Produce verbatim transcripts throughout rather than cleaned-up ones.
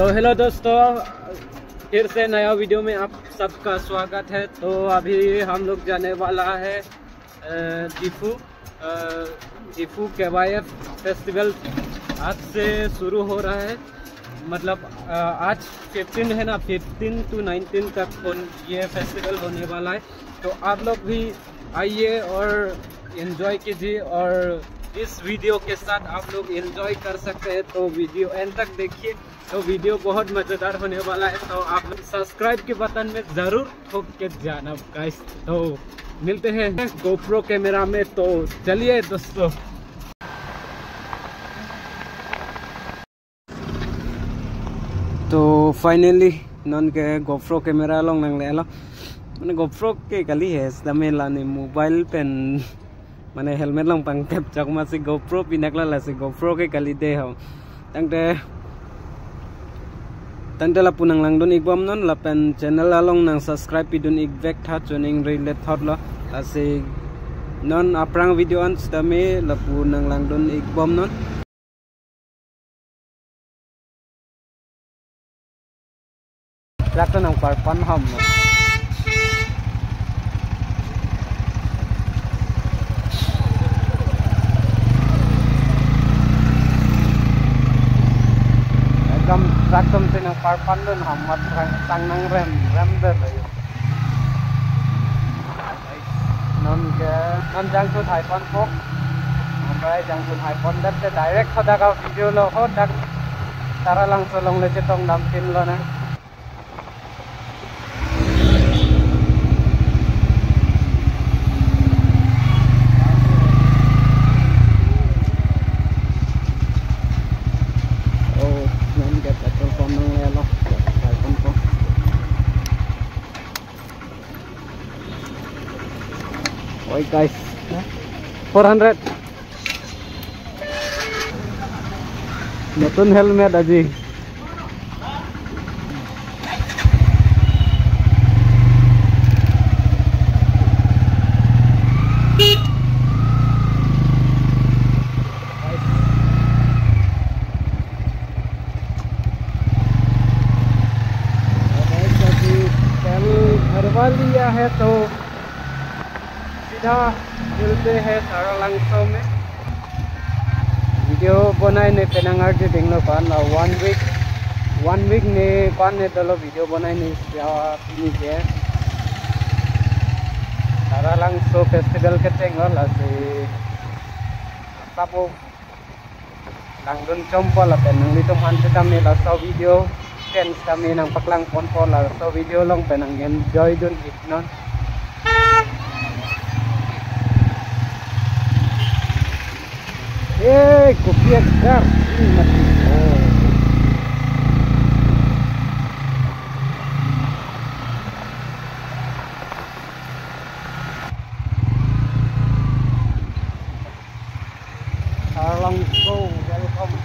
तो हेलो दोस्तों, फिर से नया वीडियो में आप सबका स्वागत है। तो अभी हम लोग जाने वाला है, अ, दीफू, अ, दीफू केवाईएफ फेस्टिवल आज से शुरू हो रहा है। मतलब, अ, आज फिफ्टीन है ना, फिफ्टीन टू नाइनटीन तक होन-, ये फेस्टिवल होने वाला है। तो आप लोग भी आइए और एंजॉय कीजिए, और इस वीडियो के साथ आप लोग एंजॉय कर सकते हैं। तो वीडियो एंड तक देखिए, तो वीडियो बहुत मजेदार होने वाला है। तो आप लोग सब्सक्राइब के बटन में जरूर ठोक के जाना गाइस। तो मिलते हैं गोप्रो कैमरा में, तो चलिए दोस्तों। तो फाइनली नोन के GoPro camera along nanglelo, mane GoPro ke kali he, sitame la ne mobile pen, mane helmet along pangtep chok masi GoPro pinaklo, lasi GoPro ke kali de ho. Tangte, tangte lapu nanglangdun ikbomnon, lapen channel along nang subscribe pidun ikvek tha, chuning ri le thotlo. Lasi non aphrang video an sitame lapu nanglangdun ikbomnon. Truck to nangparpan ham. Ekdom truck atum si nangparpandun ham, mat rang tang nangrem rem de lo. Non ke, non jangthu thaiponpo. Ampai jangthu thaipondet te direct hadak a-video lo, hadak Taralangso along le chetongdam tin lonang. Oh, non ke petrol pump nanglelo, thaiponpo. Oi guys, four hundred. নতুন হেলমেট আজি। तेल भरवा लिया है तो सीधा मिलते हैं तारालांगसो में। Video bonai ne penang arju dinglo pan la one week, one week ne pan ne dolo video bonai ne ya pini ke Taralangso festival kechenglo, lasi sabo langdun chompo lapen nanglitum aphan sitame laso video pen sitame nangpaklangponpo, laso video along pen nang enjoy dun iknon. Eh, kopi agar ini mati. Oh. Taralangso, welcome.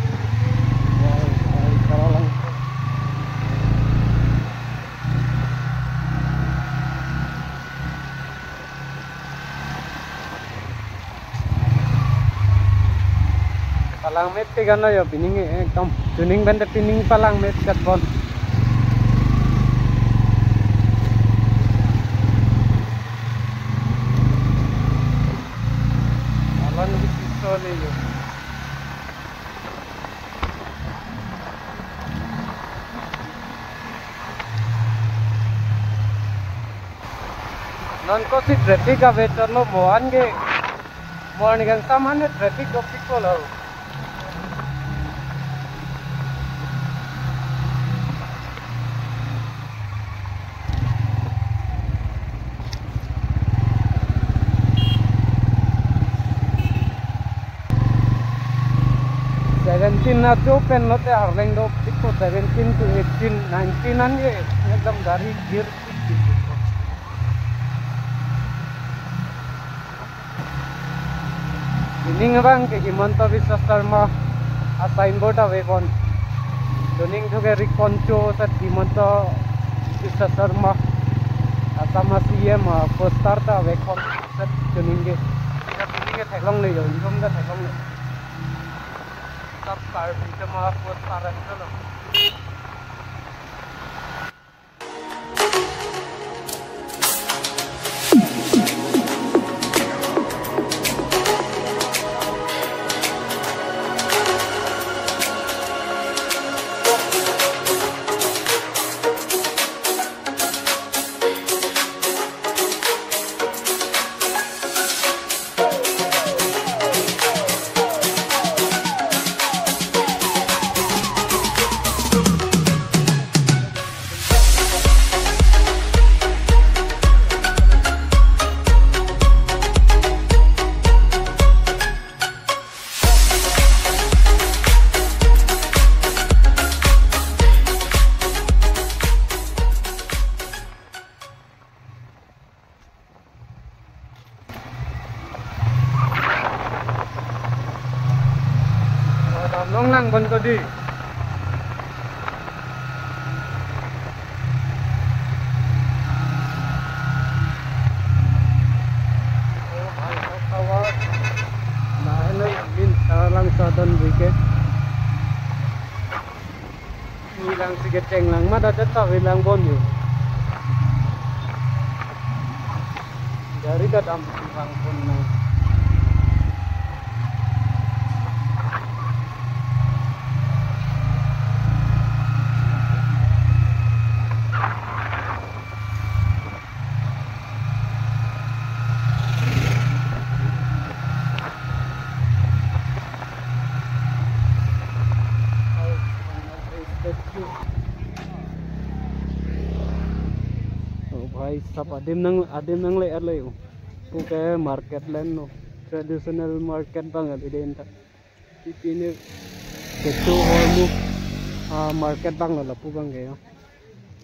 Wow, Taralangso. Palangmepik ano yo, pining ekdom tuning bende pining palangmepik bon. Alon di piso ni yo. Non kosi traffic ave chotlo mo an ke. Morning an saman traffic dopik kolo. Seventeen na cho pen lote arleng dopik ko, seventeen to eighteen, nineteen an ye ekdom gari gir. Pining abang ke Himanta Biswa Sarma a signboard ave bon. Tuning thu ke rikoncho sat Himanta Biswa Sarma, Assam a C M a poster ta ave kon sat tuning ke. Tuning ke theklongle yo, ingkung ke theklongle. Sab Karbi Jama poster ave lo. Oh, bhai, sab tower. Lahenlo min Taralangso adon bike. Nilang si kecheng lang mada jata lang bon yo. Gari kadam lang bon na. Oh, bhai, sab adim nang, adim nangle-et lo yo. Puke market line lo. Traditional market abang abidi ta. Pipine kecho hormu, ah, market abang lo lapu abang ke yo.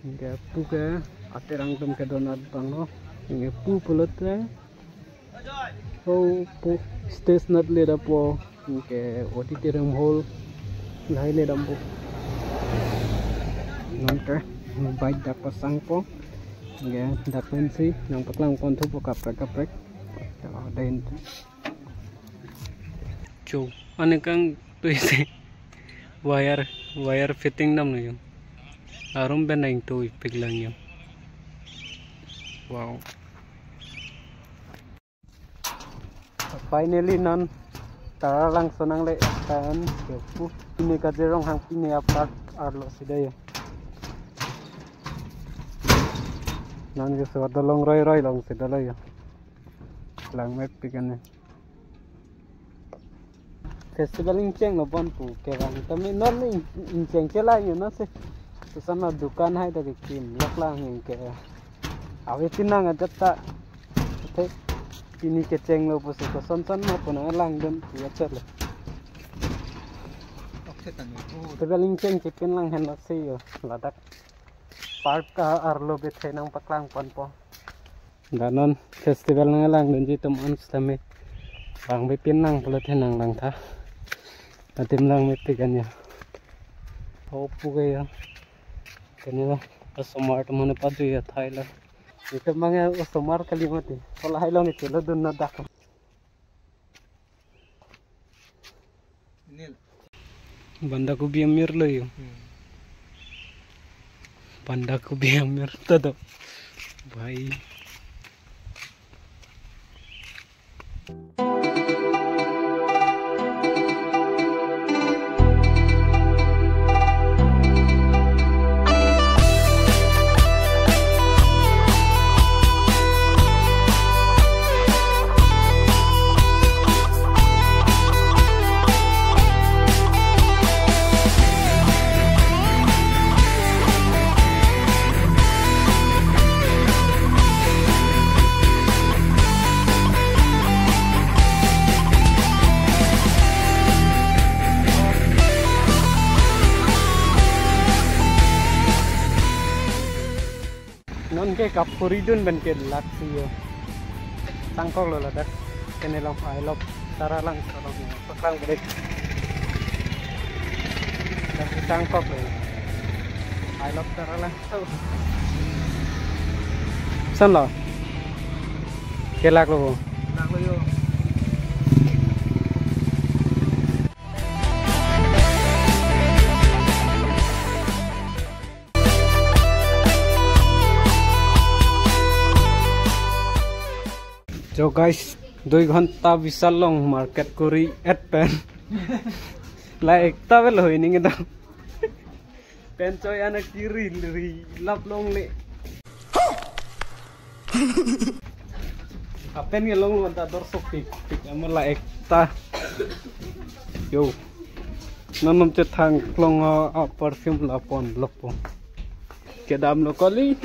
Anke puke aterang atum kedon abang lo. Anke pu pulote, oh, pu stage nat le dampo. Anke auditorium hall lahai le dampo. Non ke bike dak pasangpo. Anke dak pensi nangpaklang ponthupo kaprek kaprek. Cho, ane kangtui si wire, wire fitting damlo yo. Arum pen nangtui pik lang yo. Wow. Finally non Taralangso nangle-et an yo pu. Pine Kazirong Hangpine a-park arlo si do yo. Non ke so dolong roi roi along si dolo yo. Lang mepik ane. Festival ingcheng lo bon pu kevang tame non ing-, ingcheng chelang yo non si. Susan lo dukan hai ta kekim lok lang anke. Ave pinang ajat ta. Te pini kecheng lo pusi koson son ma puna langdun ya chelo. Festival ingcheng chepin lang henlo si yo ladak. Park arlo bethe nangpaklang ponpo. Dak non festival nanglangdunji atum an sitame. Bang bipin nang pulote nanglang tha. Adim lang mepik an ya. Ho puke ya. Kene la, osomar atum mane padu ya thai la. Itum abang ya osomar kali mati. Hola hai long ite lo dun na dak. Banda kobi amir lo yo. Hmm. Banda kobi amir todo. Bhai. Non ke kapuri dun pen ke lak si yo. Tangkok lo ladak. Kene long I love Taralangso long yo. Paklang break. Dak tangkok lo. I love Taralangso. San lo. Ke lak lo. Lak lo yo. So guys, dui ghonta Vishal along market kori-et pen la ekta vel hoi ning do. Pen choi anak kiri ri lap longle. Apen ke long lo ta dor sok pik pik amo la ekta. Yo. Non nom chethang klong a, a perfume la pon lok po. Kedam lo kali.